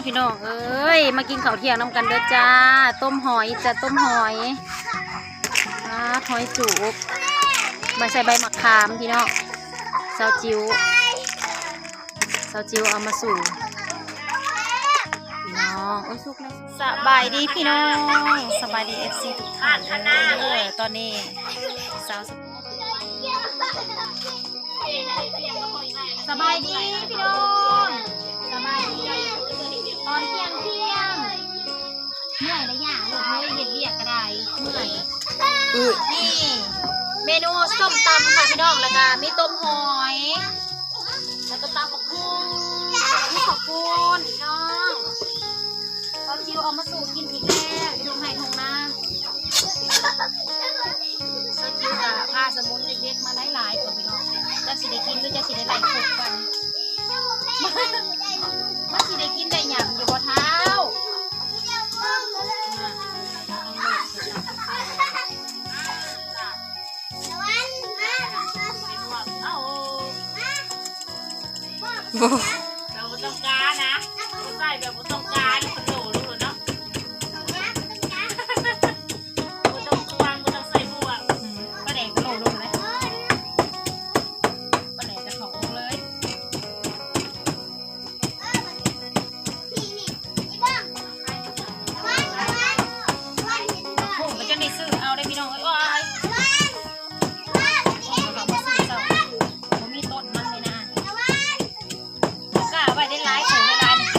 ພີ່ນ້ອງເອີຍ ມາກິນເຂົ້າທ່ຽງນຳກັນເດີຈ້າ. ຕົ້ມຫອຍຈ້າ ຕົ້ມຫອຍ. ປາດ ຫອຍຈູບ ໃບ ໃສ່ໃບໝາກຂາມພີ່ນ້ອງ. ສາວຈິວ ສາວຈິວເອົາມາສູ່ພີ່ນ້ອງ. ໂອ້ຍ ສຸກແລ້ວ. ສະບາຍດີພີ່ນ້ອງ ສະບາຍດີ ເອັຟຊີ ທຸກທ່ານເດີ. ຕອນນີ້ສາວ ສະບາຍດີພີ່ນ້ອງ ສະບາຍດີ. ຕອນທ່ຽງ ທ່ຽງ ເມື່ອຍລະຍາລູກເອີຍ ເຮັດວຽກກະໄດ້ເມື່ອຍ. ນີ້ເມນູສົ້ມຕຳຄ່ະພີ່ນ້ອງ ແລ້ວກະມີຕົ້ມຫອຍ ແລ້ວກະຕຳບັກຫຸ່ງ ມີເຂົ້າປຸ້ນພີ່ນ້ອງ. ເອົາຈິວເອົາມາສູ່ກິນອີກແລ້ວ ຢູ່ທົ່ງໄຮ່ທົ່ງນາ. ສາວຈິວກະພາສະໝຸນເດັກໆມາຫຼາຍໆ ພີ່ນ້ອງ. ຈັກຊິໄດ້ກິນ ຫຼື ຈັກຊິໄດ້ໄລ່ຄຸບກັນ ມັນຊິໄດ້ກິນໄດ້ຫຍັງຢູ່ບໍ່ທ້າວ? ແບບບໍ່ຕ້ອງການນະ ໃສ່ແບບບໍ່ຕ້ອງການ ໂລລົງເລີຍເນາະ. ບໍ່ຕ້ອງຕວງ ບໍ່ຕ້ອງໃສ່ບ່ວງ. ອືມ ປາແດກກະໂລລົງເລີຍ ປາແດກກະເຂົ້າລົງເລີຍ. ໂອ້ ກະຈັ່ງໄດ້ຊື້ເອົາເດ້ພີ່ນ້ອງເອີຍ. ໂອ້ຍ ເຂົ້າມາຊື້ເຈົ້າ ບໍ່ມີຕົ້ນມັນນີ້ນະ. ກ້າໄວ້ໄດ້ຫຼາຍໂຕ ໄດ້ຫຼາຍນີ້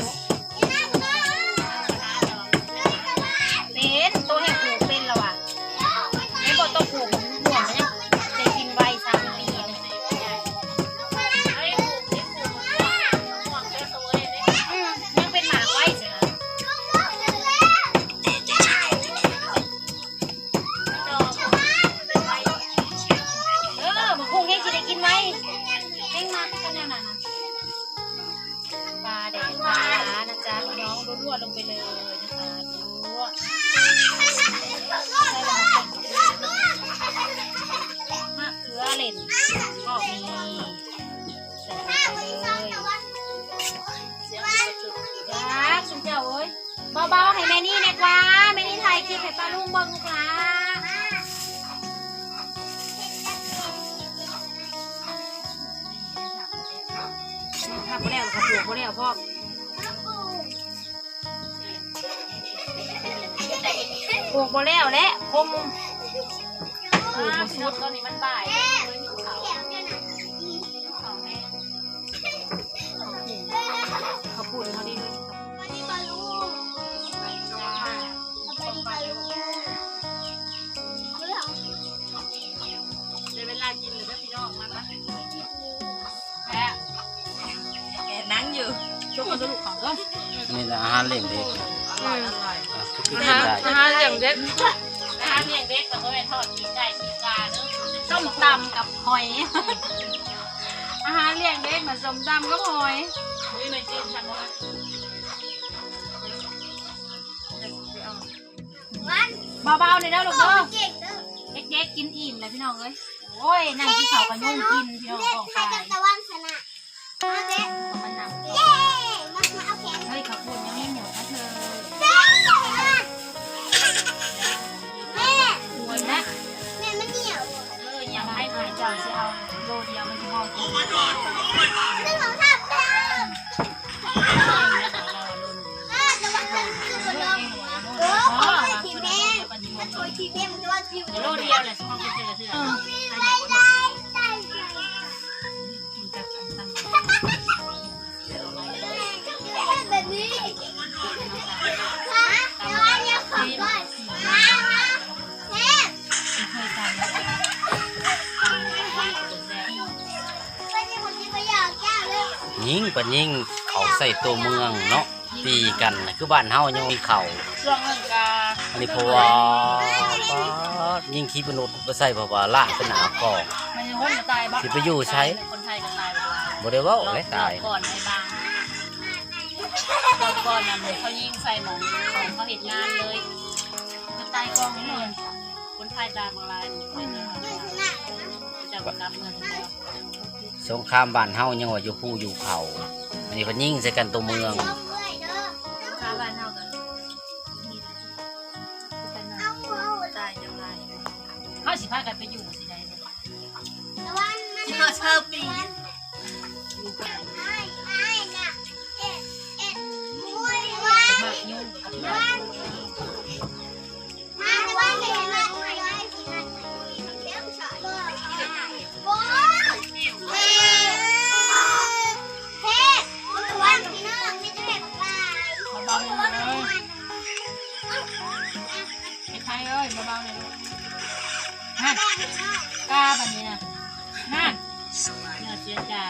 ເປັນໂຕແຮງປູກເປັນລະຫວາ. ແມ່ນບໍ່ ໂຕປູກມ່ວງກະຍັງໄດ້ກິນໄວ ສາມປີນີ້. ອືມ ຍັງເປັນໝາກໄວຊັ້ນນະ. ເອີ ບັກຫຸ່ງແຮງຊິໄດ້ກິນໄວ ແຮງມັກຂະໜາດນັ້ນນະ. ປາແດກປານະຈ໊ະພີ່ນ້ອງ ລວກໆລົງໄປເລີຍນະຄະ ລວກ ໃສ່ແລ້ວກະມະເຂືອເຫຼັ້ນກະມີ ໃສ່ລົງໄປເລີຍ. ຈ້າ ຊຸມເຈົ້າເອີຍ ເບົາໆໃຫ້ແມ່ນີ້ແນ່ກວ່າ ແມ່ນີ້ຖ່າຍຄລິບໃຫ້ປ້າລຸງເບິ່ງລູກຫຼາ. ຮັບບໍ່ແລ້ວ ລະກະປູກບໍ່ແລ້ວພ້ອມ ປູກບໍ່ແລ້ວແຫຼະ ຄົງ ປູກບໍ່ສຸດ. ຕອນນີ້ມັນບ່າຍ ເຂົາປຸ້ນເຮົາເດ້ ໄດ້ເວລາກິນແລ້ວເດີພີ່ນ້ອງ ມາ ມາ ແອບ ແອບນັ່ງຢູ່ ຈົກເອົາເດີລູກເຂົາເດີ. ນີ້ລະອາຫານລ້ຽງເດັກ ອະ ອາຫານ ອາຫານລ້ຽງເດັກ ອາຫານລ້ຽງເດັກ ກະບໍ່ແມ່ນທອດປີກໄກ່ປີກກາເດີ ສົ້ມຕຳກັບຫອຍ. ອາຫານລ້ຽງເດັກນະ ສົ້ມຕຳກັບຫອຍ. ເບົາໆແນ່ເດີລູກເດີ ເດັກໆກິນອີ່ມແລ້ວພີ່ນ້ອງເອີຍ. ໂອ້ຍ ນັ່ງກິນເຂົ້າກະຍຸງກິນພີ່ນ້ອງ ກອງໄຟ ເອີຍ ເຂົ້າປຸ້ນຍັງມີໝົດນະເທີ. ແມ່ ໂອ້ຍນະ ແມ່ ມັນໜຽວ ເອີ ຍັງໃຫ້ເຈົ້າຊິເອົາໂລດຽວ ມັນຊິພໍກິນ. ໜຶ່ງ ສອງ ສາມ ເລີ່ມ. ໂລດຽວແຫຼະ ຊິພໍກິນເທື່ອລະເທື່ອ. ແບບນີ້ ຍິງປະຍິງເຂົ້າໃສ່ຕົວເມືອງເນາະ ຕີກັນ ຄືບ້ານເຮົາໂຍນເຂົ້າ. ອັນນີ້ເພາະວ່າ ປາດ ຍິງຂີ້ມະນຸດໄປໃສ່ ເພາະວ່າລ້າງເປັນໜ້າກອງ ຊິໄປຢູ່ໃສ? ຄົນໄທກະຕາຍ ບໍ່ໄດ້ເວົ້າເລີຍ ຕາຍ. ກ່ອນໃນບ້ານ ກ່ອນນັ້ນເຂົາຍິງໃສ່ໝ່ອງເຂົາເຮັດງານເລີຍ ກະຕາຍກອງເລີຍ. ຄົນໄທຕາຍບໍ່ຫຼາຍ ເຈົ້າກະກັບເມືອງ. ສົງຄາມບ້ານເຮົາຍັງວ່າຢູ່ພູຢູ່ເຂົາ ອັນນີ້ເພິ່ນຍິງໃສ່ກັນຕົວເມືອງ.